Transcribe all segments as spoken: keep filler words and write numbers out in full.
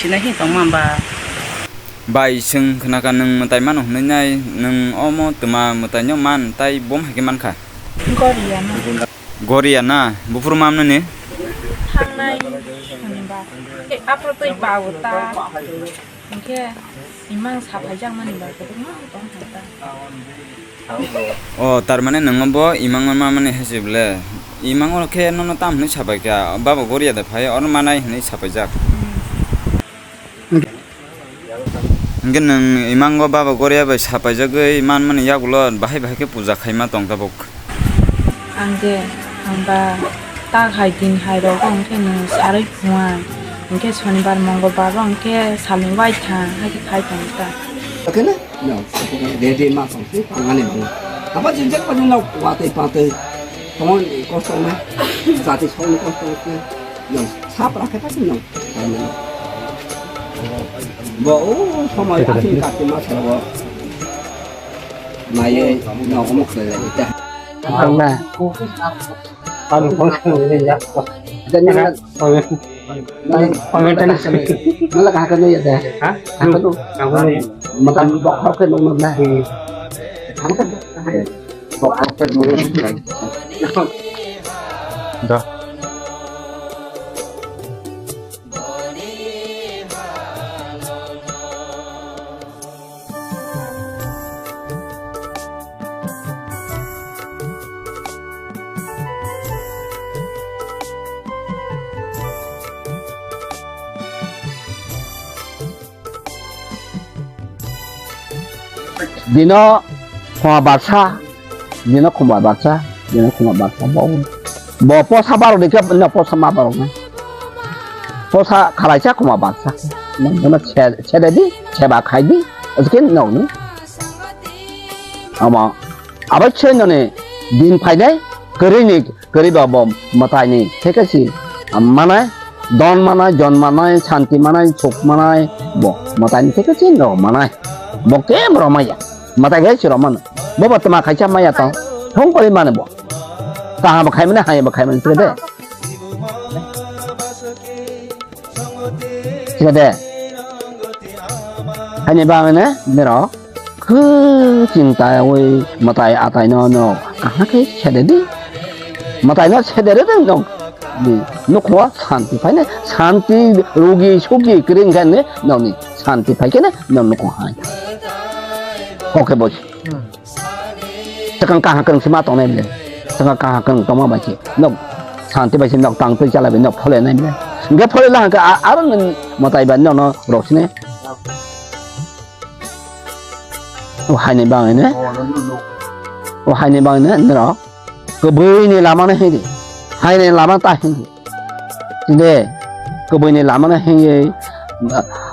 Sinahi tongma ba. Bai, chwng khnakha nwng mwtai mano hwnwi nai, nwng omo twma mwtaino man, tai bom hai khe mankha? Goria na. Goria na? Buphuru mamnani? Thangnai hwnba. Tei aphuru twi ba o ta. Hinkhe imang saphaijakmani bai kwbangma tong thangkha. O, tar mane nwng bo imang ma mani hai se ble. Imang oro khe nono tam hwnwi sapai kha, baba Goria da phai, oro manai hwnwi sapaijak. Hinkhe nwng imango baba Goria bai sapaijagwi manmani yagulo bahai bahai khe puja khaima tong tabuk. Ang je, ang ba tak hai din hai rogo hwnkhe nwng sarwi phuar, hwnkhe sonibar mongolbar ro hwnkhe salni waithang hai khe khai tong ta. Oke na? No, ready ma tong si, tangani bang. Apa jinjak pa jinjak watwi patwi. Tongoni kosto na, jati songni kosto na. No, sap rakhe ta no. Bo o somoi asin kati ma sabo. Maye no omok le le ta. Ang na. Ano bang sa ni ya. Dan ni. Payment. Nang, payment na sa ni. Nala ka ka ni ya da. Ha? Ka ka no. Ka ka ni. Matan bok hok ke no na. Hmm. Ka ka. Bok hok ke no. Da. Dino khoma barsa, dino khoma barsa, dino khoma barsa bo. Bo posa barok ni khe no posa ma barok na. Posa khalaisa khoma barsa. Nang bono se-, sede di, seba khai di, askin no ni. Ama, abai se no ni din phainai, kwrwi ni Kwrwi ba bo mwtai ni theke si manai, don manai, jon manai, santi manai, suk manai, bo mwtai ni theke si no manai. Bo kebo rw maya. Mwtai khe si rw mano. Bo bo twma khaisa maya tong. Thong kori mano bo. Kaham bo khai mani, hai bo khai mani, sire de. Sire de. Haini bagwi ne, nero. Khw ching taiwi mwtai atai no no kaham khe sede di. Mwtai no sede re no. Di nukho santi phaine, santi rugi sugi kring khe ne no ni santi phai khe ne no nukho hai. Oke boss. Sakang kaham khe sima tongnai bile. Sakang kaham khe tongma bai se. No santi bai se no tang twi chala bai no phole nai bile. Ge phole la hangke aro mwtai bai no no rok sine. O haini bangwi ne? O haini bangwi ne norok kwbwi ni lama no hingdi. Haini lama ta hingdi. Tide kwbwi ni lama no hingwi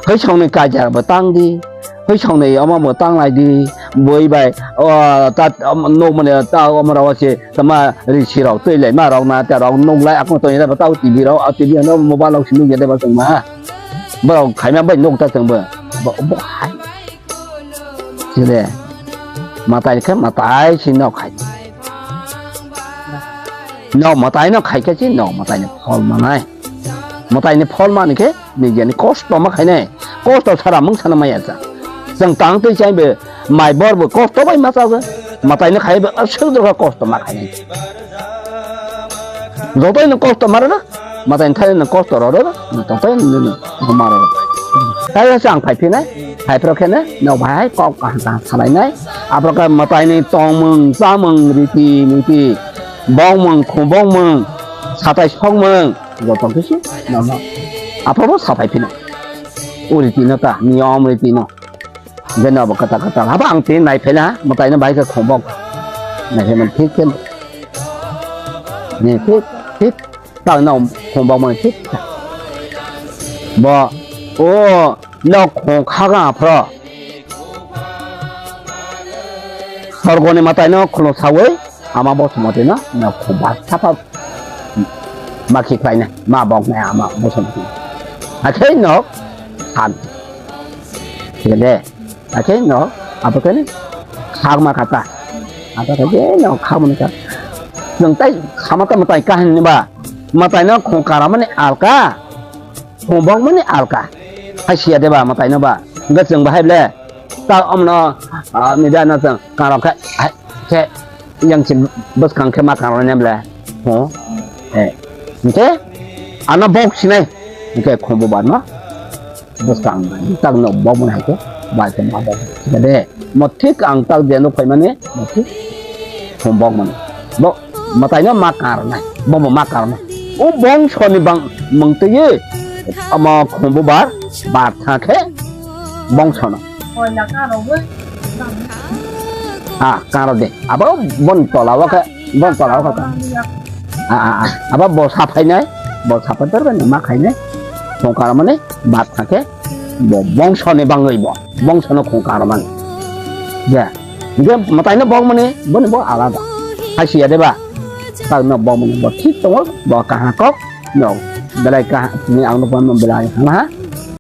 hwisong ni kaijak bo tang di. Hwisong ni omo bo tang lai di. Bui bai o ta nok mani ta omo rok se tama risi rok twi lai ma rok na ta rok nuk lai akung tong ya ta T V rok T V no mobile rok se nuk ya ta ba tong ma. Borok khaima bai nuk ta tong bo. Bo hai. Sile. Matai khe matai si nok khai. Nok matai no khai khe si nok matai ni phol manai. Matai ni phol mani khe nijeni kosto ma khainai. Kosto sara mung sana maya cha. Chwng tang twi chai be mai bor bo kosto bai ma cha. Matai no khai be aswk dorkar kosto ma khainai. Jotoino kosto maro na, matai thani no kosto roro na, no tongtai no no maro. Tai hasa ang phai phinai, phai phro khene no bahai kok kaham kaham salai nai. Aphro khe matai ni tongmung, chamung, riti, niti, bongmung, khubongmung, satai songmung, joto kisi no no. Aphro bo sapai phinai. O riti no ta, niyom riti no. Jeno bo kata kata haba ang tini nai phaila mwtai no bahai khe khombok nai phaimani thik khe ni thik thik ta no khombok mani thik bo o no khong khaga aphro sorgoni mwtai no khulum sawi. Ama bo thwngmati no, no khumba sapa ma khi khlaina, ma bok nai ama bo thwngmati. Hakhe no han. Thik de. Hakhe no, abo khe khakma kata. Abo khe no khakma kata. Nwng tai khama ta mwtai kahan ni ba. Mwtai no khung karamani alka. Khungbokmani alka. Hai siya de ba, mwtai no ba. Hwnkhe chwng bahai ble. Ta omno, ah, ni da no chwng, kangrok khe, hai, khe, yang si bwskang khe ma kangrok ne ble. Ho. Eh. Hwnkhe, ano bok sinai. Hwnkhe khumbu ba no. Bwskang tak no bok mani hai khe, bai khe ma bok. Sika de, mo thik ang tak de no phai mani, mo thik. Khum bok mani. Bo, mwtai no ma karnai, bo bo ma karnai. O bongso ni bang, mung twi, ama khum bo bar, bar tha khe, bongso no. Ah, karo de. Abo bon tola o khe, bon tola o khe. Ah, ah, ah. Abo bo saphai nai, bo saphai tor bai ma khai nai. Khung karo mani, bar tha khe, bo bongso ni bangwi bo, bongso no khung karo mani. Ya, je mwtai no bok mani, boni bo alada. Hai siya de ba, tak no bok mani, bo thik tongo, bo kaha kok, no, belai kaha, ni ang no bok mani belai hana ha.